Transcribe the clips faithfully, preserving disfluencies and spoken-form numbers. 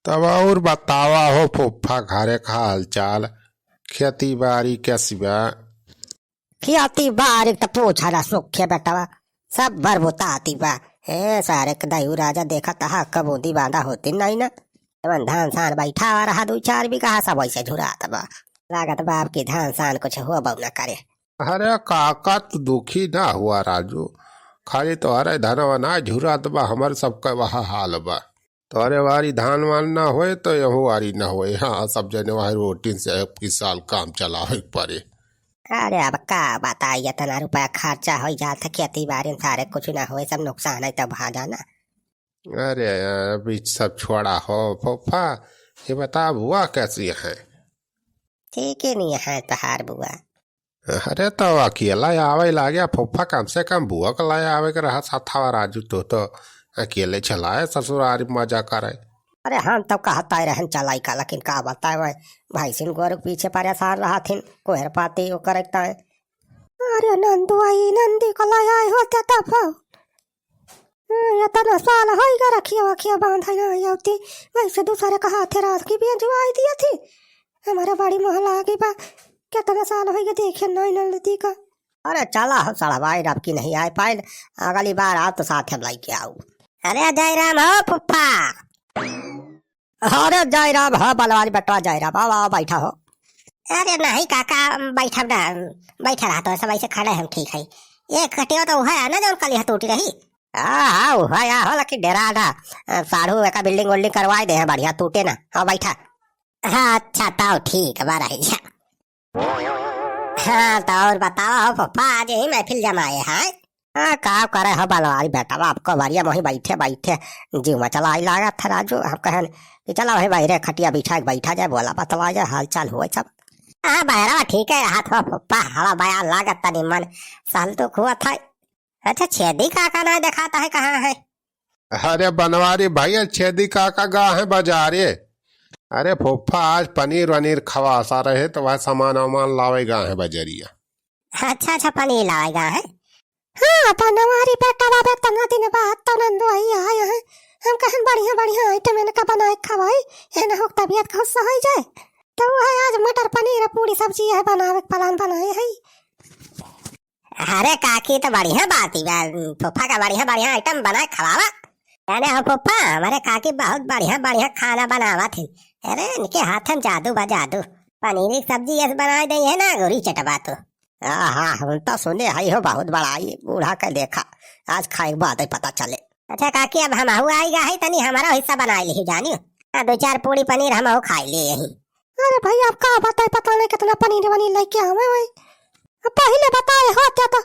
तब और बतावा हो फूफा, घरे का हालचाल, खेती बारी कैसी बा? खेती बारी त पूछा ना सुखे बेटवा, सब बरबुताती बा। ए सारे के दयू राजा देखत हा, कबूदी बांधा होती नहीं ना। एमन धान सान बैठा रहा दू चार बीघा, सब ऐसे झुरात बा। लागत बा अब की धान सान कुछ होबो ना करे। अरे काका, तू दुखी ना हुआ राजू, खाली तोहरे धनवा ना झुरात बा, हमर सबका वह हाल बा। तोहरे वारी धान वान ना होए तो यहू वारी ना होए। हाँ, सब जने वह रोटी से अब की साल काम चलावे के पड़े। अरे अब का बताई, इतना रुपया खर्चा हो जात है खेती बारी में, सारे कुछ ना होए, सब नुकसान है तब भा जाना। अरे यार, अभी सब छोड़ा हो फूफा, ये बता बुआ कैसी है? ठीक ही नहीं है तहार बुआ। अरे तो अकेला आवे लागे फूफा, कम से कम बुआ के लाए आवे के रहा साथवा राजू, तो, तो अकेले चलाए ससुरारी मजा करे। अरे हम तो कहता ही रहन चलाई का, लेकिन का बताए भाई, भैंसिन गोरु के पीछे परेशान रहा थिन, कोहर पाती वो करे ताए। अरे नंदू आई, नंदी को लाए आए होते तब हो। हाँ, इतना साल होइगा रखिया वखिया बांधा ना आवती, वैसे दूसरे का हाथे रात की भी अजवाई दिया थी। हमारे बड़ी मोह लागी बा, कितना साल होइगा देखे नहीं नलदी का। अरे चला हो सड़वाई, अब की नहीं आए पाइल, अगली बार आओ तो साथ हम लेके आओ। अरे जय राम हो फुफ्फा। अरे जय राम, हाँ बनवारी बेटवा जय राम, आओ, आओ, बैठा हो। अरे नहीं काका, बैठब ना, बैठा रहा तो सब ऐसे खड़े हम ठीक है। ये खटिया तो वह है ना जो कल टूटी रही। हाँ, हाँ, वह या हो, लेकिन डेरा ना, साढ़ू एका building वोल्डिंग करवाए दे हैं बढ़िया, टूटे ना। हाँ, बैठा। हाँ, अच्छा, ताओ ठीक है, बारह ही। हाँ, तो और बताओ हो फुफ्फा, आज यही महफिल जमाए हैं। हाँ, का करे हो बनवारी बेटा, आपको बढ़िया वहीं बैठे बैठे जीव में चलाई लागत है राजू। हम कहन कि चला वहीं बाहरे खटिया बिछा के बैठा जाए, बोला बतला जाए, हाल चाल हुए सब। हाँ, बहरा ठीक है, हाथ हो फुफ्फा, हवा बया लागत तनी मन सहल तो खुआ था। अच्छा, छेदी काका ना देखाता है, कहाँ है? अरे बनवारी भैया, छेदी काका गा है बाजारे। अरे फुफ्फा, आज पनीर वनीर खवासा रहे तो वह सामान वामान लावे गा है बजरिया। अच्छा, अच्छा, पनीर लावे गा है। हाँ, बनवारी बेटा बाबे, तना दिन बाद तो नंदू आई आए हैं। हम कहन बढ़िया बढ़िया item इनका बनाए के खवाई, एनहु के तबियत खुश हो जाए। तो वह आज मटर पनीर पूरी सब्जी है बनावे के plan बनाए है। अरे काकी, तो बढ़िया बात ही बा, फूफा का बढ़िया बढ़िया item बना के खवावा। जाने हो फूफा, हमारे काकी बहुत बढ़िया बढ़िया खाना बनावा थी। अरे इनके हाथ में जादू बा जादू। पनीर की सब्जी ऐसे बनाए दे है ना, गोरी चटवा तो। आहा, हम तो सुने हई हो बहुत बड़ाई, बूढ़ा के देखा, आज खाए के बाद ही पता चले। अच्छा काकी, अब हम आहू आई गा है, तनी हमारा हिस्सा बनाए लिही जानियो। हाँ, दो चार पूड़ी पनीर हम आहू खाए ले यही। अरे भैया, अब का बताए, पता नहीं कितना पनीर वनीर लेके आवे भाई। अब पहले बताए होते तो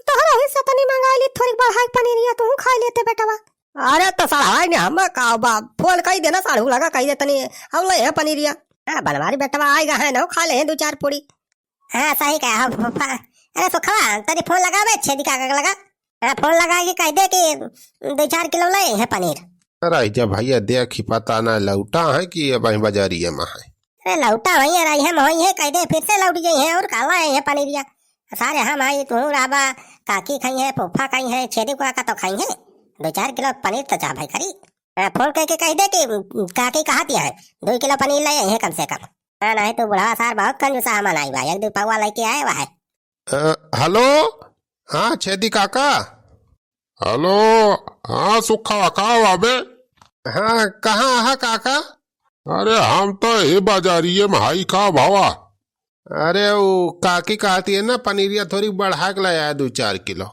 तोहरा हिस्सा तनी मंगाई ली, थोड़ी बढ़ाई पनीरिया तू खा लेते बेटवा। अरे तो सड़वाई ने हम का बा, फोन कही देना साढ़ू लगा, कही दे तनी हम ले हैं पनीरिया। हाँ, बनवारी बेटवा आएगा है ना, खा ले हैं दो चार पूड़ी। हाँ, सही कहा हो फूफा। अरे सुखवा, तनी फोन लगावे छेदी काका के लगा। हाँ, फोन लगा के कह दे कि दो चार किलो ले हैं पनीर। अरे जा भैया, देखी पता ना लौटा है कि ये वहीं बाजारिया में है। अरे लौटा वहीं रही है, वहीं है, कह दे फिर से लौट गई है और काला है, है पनीरिया। सारे हम आई, तू राबा, काकी खाई है, फूफा खाई है, छेदी काका तो खाई है। दो चार किलो पनीर तो चाह भाई करी। हाँ, फोन करके कह दे कि काकी कहा दिया है, दो किलो पनीर ले आई है कम से कम। हाँ, नहीं तो बुढ़वा सार बहुत कंजूसा हमन आई बा, एक दो पौवा लेके आए हुआ है। अ, हेलो, हाँ छेदी काका। हेलो, हाँ सुखा, का हुआ बे? हाँ, कहाँ आहा काका? अरे हम तो ये बाजारिये में हाई, का भावा? अरे वो काकी कहती है ना, पनीरिया थोड़ी बढ़ा के लाया है दो चार किलो।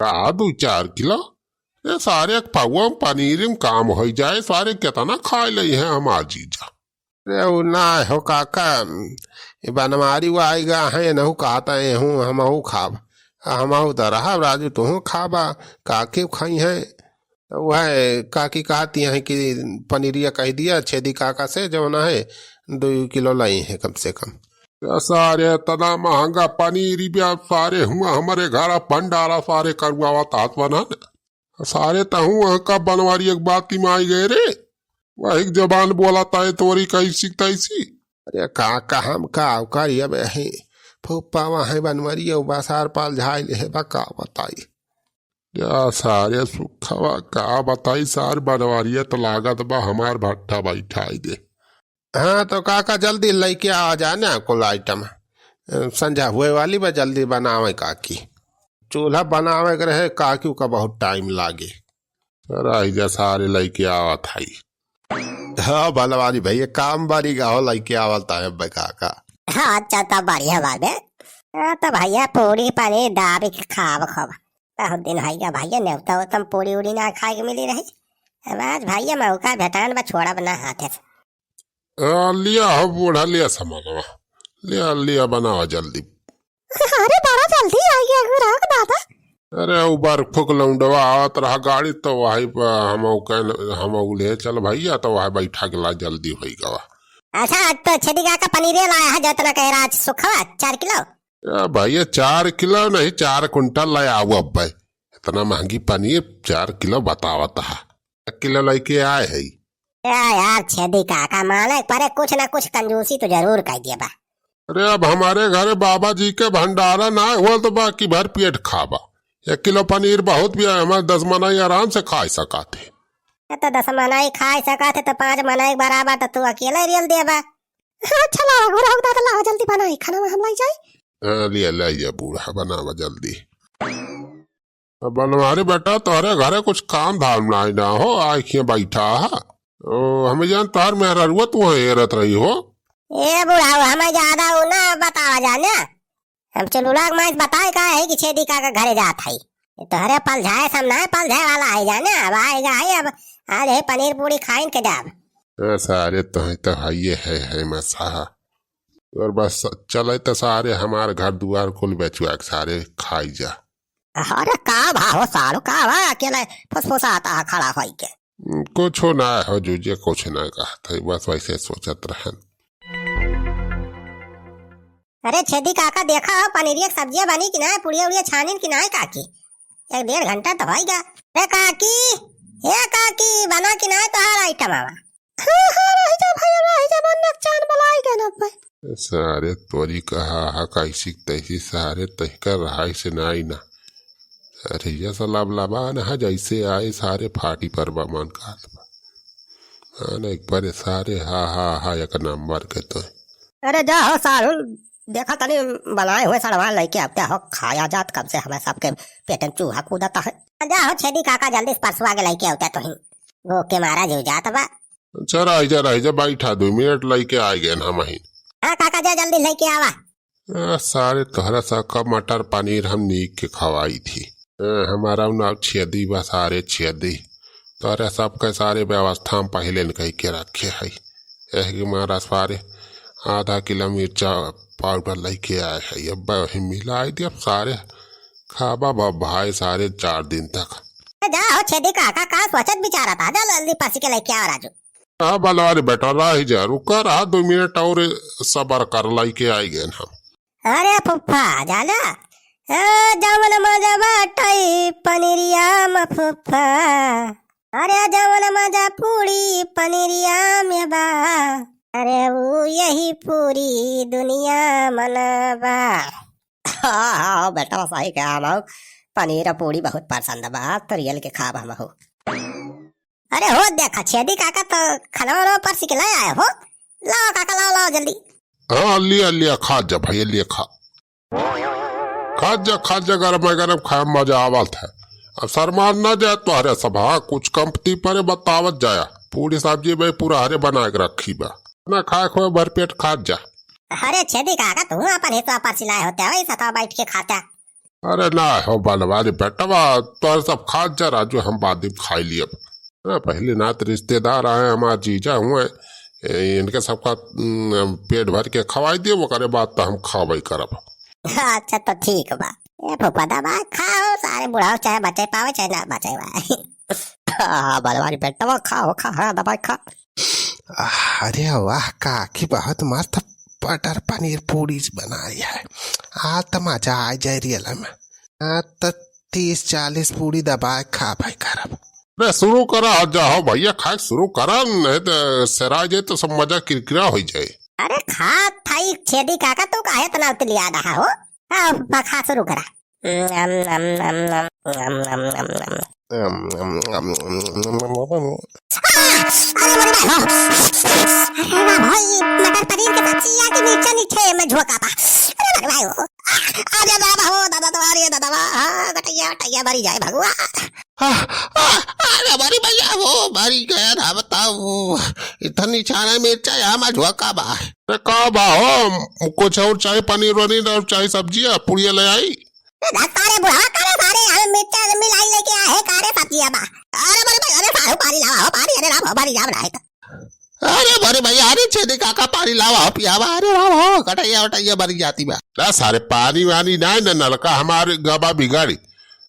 का दो चार किलो? ये सारे एक पौवा में पनीर में काम हो जाए, सारे कितना खा ले हैं हमार जीजा। अरे वो ना हो काका, ये बनवारी वो आएगा है, नहु कहता है हूँ, हमहू खाब। आ, हमहू तो रहा राजू, तुहू खाबा, काकी खाई हैं। तो वह काकी कहती हैं कि पनीरिया कह दिया छेदी काका से, जो ना है दो किलो लाई है कम से कम। या सारे इतना महंगा पनीर भी आप सारे हुआ हमारे घर भंडारा सारे करुआवा तात बना। सारे तहूँ वहाँ का बनवारी एक बाती में आई गए रे। वही जबान बोला ताए तोरी कैसी तैसी। अरे का, का हम का करी अब यही फूफा वहाँ बनवारी और बसार पाल झाई ले बा का बताई। या सारे सुखवा का बताई, सार बनवारिया त लागत बा हमार भट्ठा बैठाई दे। हाँ, तो काका जल्दी लइके आ जाए ना कुल आइटम। अ, संझा हुए वाली बा, जल्दी बनावे काकी। चूल्हा बनावे के रहे काकी का बहुत टाइम लागे। सर, आई जा, सारे लइके आवत हई। हाँ, बनवारी भैया, काम बारी का हो, लइके आवत है अब्बे काका। हाँ, अच्छा, तब बढ़िया बात है। हाँ, तो भैया, पूरी पनीर दाबी के खाब खूब। बहुत दिन होइगा भैया, नेवता होता हम पूरी उड़ी ना खाए के मिली रही। अब आज भैया मौका भेटान बा, छोड़ब ना हाथे से। आ, लिया हो बूढ़ा, लिया सामानवा, लिया, लिया, बनावा जल्दी। अरे बड़ा जल्दी आ गया गुराक दादा। अरे उ बर्फुक लौंडवा आवत रहा गाड़ी, तो वही प-, हम उ कहन-, हम उ ले चल भैया, तो वही बैठा के ला जल्दी होई गवा। अच्छा, तो छेदी काका पनीरे लाया है, जितना कह रहा आज सुखवा, चार किलो। ए भैया, चार किलो नहीं, चार कुंटल ले आऊ अब्बे। इतना महंगी पनीर चार किलो बतावत है। एक किलो लइके आए है। ए यार, छेदी काका, माने परे कुछ ना कुछ कंजूसी तो जरूर कर दिए बा। अरे, अब हमारे घरे बाबा जी के भंडारा ना हुआ तो बाकी भर पेट खाबा। एक किलो पनीर बहुत भी है, हमारे दस मनई आराम से खा सकत है। ए, तो दस मनई खा सकत है, तो पाँच मनई के बराबर तो तू अकेले रियल देबा। अच्छा, लावा, गुराक दादा, लावा, जल्दी बनाई, खाना हम लाई जाई। हाँ, लिया, लाइए बूढ़ा, बनावा जल्दी। अब बनवारी बेटा, तोहरे घरे कुछ काम धाम नाई ना हो, आइखिए बैठा है। ओ, हमें जान तोहर मेहररुआ तू हेरत रही हो। ए बुढ़ाऊ, हमें ज्यादा उ ना बतावा जाने। हम चुलबुला के माइस बताए का है कि छेदी काका घरे जात है। ये तोहरे पलझाए सब ना पलझाए वाला है जाने, अब आएगा है, अब आज है पनीर पूरी खाइन के जाब। ए, सारे तो है, तो है, ये है, है मसा। और बस चले तो सारे हमार घर दुआर कुल बेचुआ के सारे खाई जा। अरे का भा हो सारू, का भा अकेले फुसफुसाता है खड़ा होई के? कुछ ना हो जुजिया, कुछ ना कहत है, बस वैसे सोचत रहन। अरे छेदी काका, देखा हो पनीरिया के सब्जिया बनी कि ना, पुड़िया उड़िया छानिन कि ना काकी? एक डेढ़ घंटा तो होई गया। रे काकी, ए काकी, बना कि ना तोहार आइटम आवा? हाँ, हाँ, रह जा भैया, रह जा, मन चान बलाई गए ना भाई। सारे तोरी कहा हा कैसी तैसी सारे तहिका रहाई से नाई ना। अरे ये सब लबलबान है जैसे आए सारे फाटी पर बा मन काल बा। हाँ, एक बार सारे हा हा हा एक नंबर के तो। अरे जा हो सारुल, देखा तनी बनाए हुए सड़वा लइके आवते हो, खाया जात कब से हमें सबके पेटन चूहा कूदता है। जा हो छेदी काका, जल्दी से परसुआ के लइके आवते तो ही। गो के मारा जीव जात बा। अच्छा, रह जा, रह जा, बैठा, दो मिनट लइके आ गए हम ही। हाँ काका, जा जल्दी लइके आवा। आ, सारे तोहरा सबका मटर पनीर हम नीक के खवाई थी। आ, हमारा नाम छेदी बा, सारे छेदी। तोहरा सबके सारे व्यवस्था हम पहले न कही के रखे है। एह के मारा सारे आधा किलो मिर्चा पाउडर लइके आए है, अब वही मिलाई दे, अब सारे खाबा बा भाई सारे चार दिन तक। जा हो छेदी काका, का सोचत बिचारत है, जा जल्दी परसी के लइके आवा राजू। हाँ, बनवारी बेटा, रह जा, रुका रहा दो मिनट और सबर कर, लइके आई गए हम। अरे फुफ्फा, जाना? ए, जवन मजा बाटई पनीरिया में फुफ्फा। अरे जवन मजा पूरी पनीरिया में बा। अरे ऊ यही पूरी दुनिया मन बा। हाँ, हाँ, बेटा, सही कहा हम। पनीर और पूरी बहुत पसंद बा, तो रियल के खाब हम हो। अरे हो देखा, छेदी काका तो खाना वाना परसी के लाए आए हो। लाओ काका, लाओ, लाओ जल्दी। हाँ, लिया, लिया, खा जा भैया, लिया खा। खा जा, खा जा, गरम गरम खाए में मजा आवत है। अब शर्मा ना जाए तोहरे सब, हाँ, कुछ कम पती परे बतावत जाया। पूरी सब्जी भाई पूरा हरे बना के रखी बा। ना खाए खोए भर पेट खा जा। अरे छेदी काका, तू अपन हिस्सा परसी लाए होते हो, इस हथवा बैठ के खाता। अरे ना हो बनवारी बेटवा, तोहर सब खा जा राजू, हम बाद में खाई लियब। हाँ, पहले नात रिश्तेदार आए, हमार जीजा हुए, ए, इनके सबका, उम, पेट भर के खवाई दिए, ओकरे बाद तो हम खाबे करब। अच्छा तो ठीक बा। ए फूफा दबा खाओ, सारे बुढ़ाओ चाहे बचे पावे चाहे ना बचे पावे। हाँ, बनवारी बेटवा खाओ, खा, हाँ, दबा खा। अरे वाह, काकी बहुत मस्त बटर पनीर पूरी बनाई है। आज तो मजा आ जाए रियल में। आज तो तीस चालीस पूरी दबाए खा भाई करब। अरे शुरू करा, जाओ भैया, खाए शुरू करा, नहीं तो सेरा जाए तो सब मजा किरकिरा हो जाए। अरे खा थाई छेदी काका, तू काहे इतना उतलिया रहा हो? हाँ, बा खा शुरू करा। नम, नम, नम, नम, नम, नम, नम, नम। अम, अम, अम, अम, अम, अम, अम, अम। आ, अरे मोरे भाई हो। अरे वाह भाई, मटर पनीर के सब्जी या कि मिर्चा नीचे में झोंका बा। अरे मोरे भाई हो। आ, अरे दादा हो, दादा तुम्हारी है, दादा वाह। हाँ, बटैया, बटैया मरी जाए भगवान। आ, आ, अरे मोरे भैया हो, मरी गया ना, बताओ। इतनी छाना मिर्चा यहाँ में झोंका बा। अरे का बा हो, कुछ और चाही पनीर वनीर और चाही सब्जी या पुड़िया ले आई? ए, दस सारे बुढ़ावा करे सारे, हम मिर्चा मिलाई लेके आए हैं, कारे सब्जिया बा। अरे मोरे भाई, अरे सारे पानी लावा हो, पानी, अरे राम हो, पानी लावा ना है तो। अरे मोरे भैया, अरे छेदी काका पानी लावा हो, पियावा, अरे राम हो, कटैया वटैया मरी जाती बा। ना सारे पानी वानी ना, ना नलका हमारे गबा बिगाड़ी।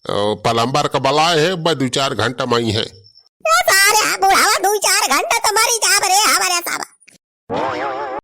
ओ, plumber का बलाए है, बस दो चार घंटा में ही है। ए सारे, हाँ, बुढ़ावा दो चार घंटा तो मरी जाब रे, हमारे साहब।